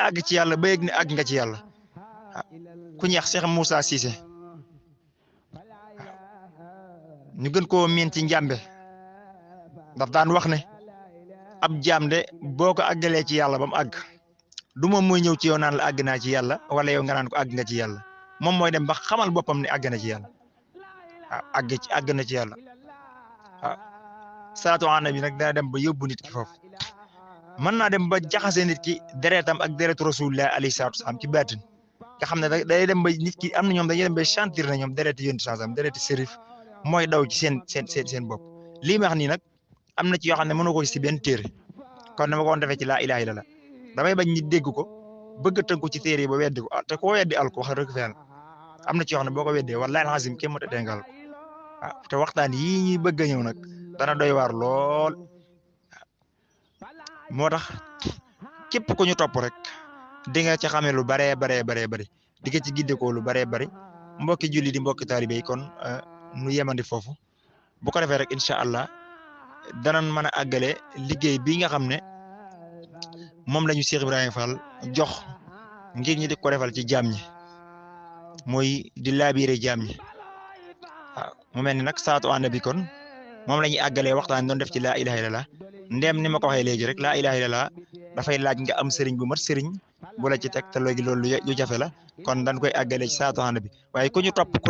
àgg ci yàlla ba yëg ne àgg nga ci yàlla ku ñeex Cheikh Moussa Cissé ñu gën koo miin ci njàmbe daf daan wax ne ab jaam de boo ko àggalee ci yàlla ba mu àgg du moom mooy ñëw ci yow naan la àgg naa ci yàlla wala yow nga naan ko àgg nga ci yàlla moom mooy dem ba xamal boppam ne àgg na ci yàlla àgg na ci yàlla salaatu ala nabi nag dana dem ba yóbbu nit ki foofu mën naa dem ba jaxase nit ki deretam ak deretu rasulullah alayhi salaatu wasalaam ci baatin nga xam ne day dem ba nit ki am na ñoom dañuy dem ba sentir na ñoom dereti yonent sallam dereti sérif mooy daw ci seen bopp lii ma wax nii nag am na ci yoo xam ne mënoo ko gis ci benn téere kon dama ko woon defee ci laa ilaaha illallah damay bañ nit dégg ko bëgg a tënku ci téere yi ba weddi ko te koo weddi al ko wax dëgg fa yàlla am na ci yoo xam ne boo ko weddee wallaahi alazim kenn mu tëddee ngal ko te waxtaan yii ñuy bëgg a ñëw nag dana doy waar lool moo tax képp ku ñu topp rek di nga ci xamee lu baree bari di nga ci giddekoo lu baree bari mbokki julli di mbokki taalibe yi kon nu yemandi foofu bu ko defee rek incha allah danañ mën a àggale liggéey bii nga xam ne moom la ñu Cheikh Ibrahima Fall jox ngir ñi di ko defal ci jaam ñi mooy di laabiire jaam ñi mu mel ni nag salaatu ala nabi kon moom la ñuy àggalee waxtaan doon def ci laa ilaha illallah ndéem ni ma ko waxee léegi rek laa ilaha illallah dafay laaj nga am sëriñ bu mat sëriñ bu la ci teg te léegi loolu lu jafe la kon dañ koy àggalee ci salaatu ala nabi waaye ku ñu topp ku